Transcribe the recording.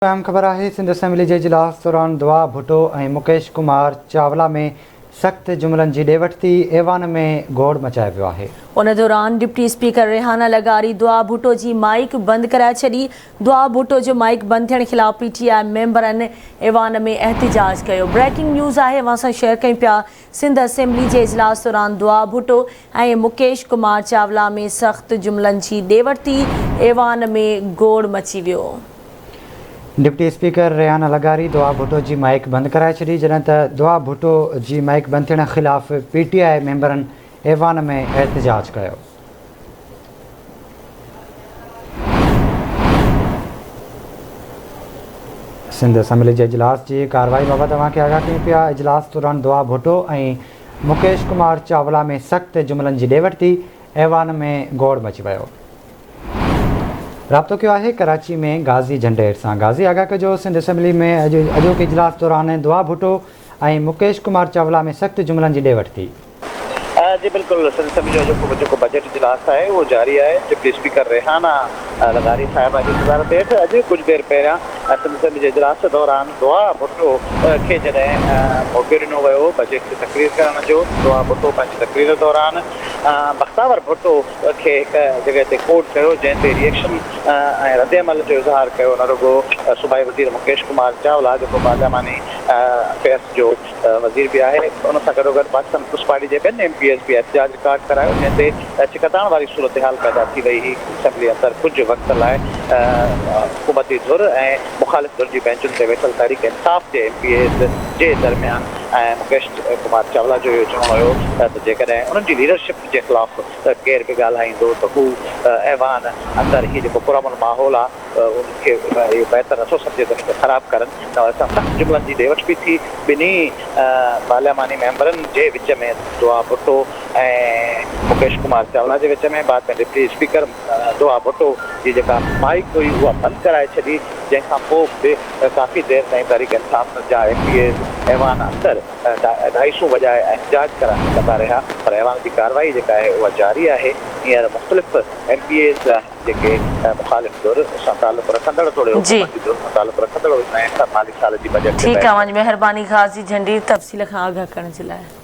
اهم خبر آهي سنڌ اسيمبلي جي اجلاس دوران دعا ڀٽو ۽ مڪيش ڪمار چاولا ۾ سخت جملن جي ڏي وٺ ٿي، ايوان ۾ گوڙ مچايو ويو آهي. ان دوران ڊپٽي اسپيڪر ريحانه لغاري دعا ڀٽو جي مائيڪ بند ڪرائي ڇڏي، دعا ڀٽو جو مائيڪ بند ٿيڻ خلاف پي ٽي آء ميمبرن ايوان ۾ احتجاج ڪيو. بريڪنگ نيوز آهي اوهان سان شيئر ڪيون پيا سنڌ اسيمبلي جي اجلاس دوران دعا ڀٽو ۽ مڪيش ڪمار چاولا ۾ سخت جملن جي ڏي وٺ ٿي، ايوان ۾ گوڙ مچي ويو. ڊپٽي اسپيڪر ريحانه لغاري دعا ڀٽو جي مائيڪ بند ڪرائي ڇڏي، جڏهن ته دعا ڀٽو جي مائيڪ بند ٿيڻ خلاف پي ٽي آء ميمبرن ايوان ۾ احتجاج ڪيو. سنڌ اسيمبلي جي اجلاس جي ڪارروائي بابت اوهان کي آگاهه ڪيون پيا، اجلاس دوران دعا ڀٽو ۽ مڪيش ڪمار چاولا ۾ سخت جملن جي ڏي وٺ ٿي، ايوان ۾ گوڙ مچي ويو. رابطو ڪيو آهي ڪراچي ۾ غازي جهنڊير سان، غازي آگاهه ڪجو سنڌ اسيمبلي ۾ اڄ اڄوڪي اجلاس دوران دعا ڀٽو ۽ مڪيش ڪمار چاولا ۾ سخت جملن جي ڏي وٺ ٿي. جي بلڪل سنڌ اسيمبلي جو اڄوڪو جيڪو بجيٽ اجلاس آهي اهو جاري آهي ڊپٽي اسپيڪر ريحانه لغاري صاحبه جي صدارت هيٺ اڄ ڪجهه دير پهريان سنڌ اسيمبلي جي اجلاس دوران دعا ڀٽو کي جڏهن موقعو ڏنو ويو بجيٽ تي تقرير ڪرڻ جو دعا ڀٽو پنهنجي تقرير دوران بختاور ڀٽو کي هڪ جڳهه تي ڪوٽ ڪيو جنهن تي ريئڪشن ۽ ردعمل جو اظهار ڪيو نه رڳو صوبائي وزير مڪيش ڪمار چاولا جيڪو پارلياماني افيئرس جو وزير به آهي، ان سان گڏوگڏ پاڪستان پيپلز پارٽي جي ٻين ايم پي ايز به احتجاج رڪارڊ ڪرايو، جنهن تي ڇڪتاڻ واري صورتحال پيدا ٿي وئي هئي، اسيمبلي اندر ڪجهه وقت لاء حڪومتي ڌر ۽ مخالف ڌر جي بئنچن تي ويٺل تحريڪ انصاف جي ايم پي ايز جي درميان ۽ مڪيش ڪمار چاولا جو اهو چوڻ هيو ته جيڪڏهن انهن جي ليڊرشپ جي خلاف ڪير به ڳالهائيندو ته هو ايوان اندر هي جيڪو پرامن ماحول آهي ان کي اهو بهتر نٿو سمجهي ته ان کي خراب ڪرن. ان سان سخت جملن جي ڏي وٺ به ٿي. ٻنهي پارلياماني ميمبرن جي وچ ۾ دعا ڀٽو ۽ مڪيش ڪمار چاولا جي وچ ۾ بعد ۾ ڊپٽي اسپيڪر دعا ڀٽو جي جيڪا مائيڪ هئي اها بند ڪرائي ڇڏي جنهن کان پوء به ڪافي دير تائين تحريڪ انصاف جا ايم پي ايز ايوان اندر ڍائيسون وڄائي احتجاج ڪندا رهيا پر ايوان جي ڪارروائي جيڪا آهي اها جاري آهي. هينئر مختلف ايم پي ايز جيڪي مخالف ڌر سان تعلق رکندڙ توڙي حڪومتي ڌر سان تعلق رکندڙ هجن ۽ مالي سال جي بجيٽ تي ٺيڪ بحث آ اوهان جي مهرباني غازي جهنڊير تفصيل کان آگاهه ڪرڻ جي لاء.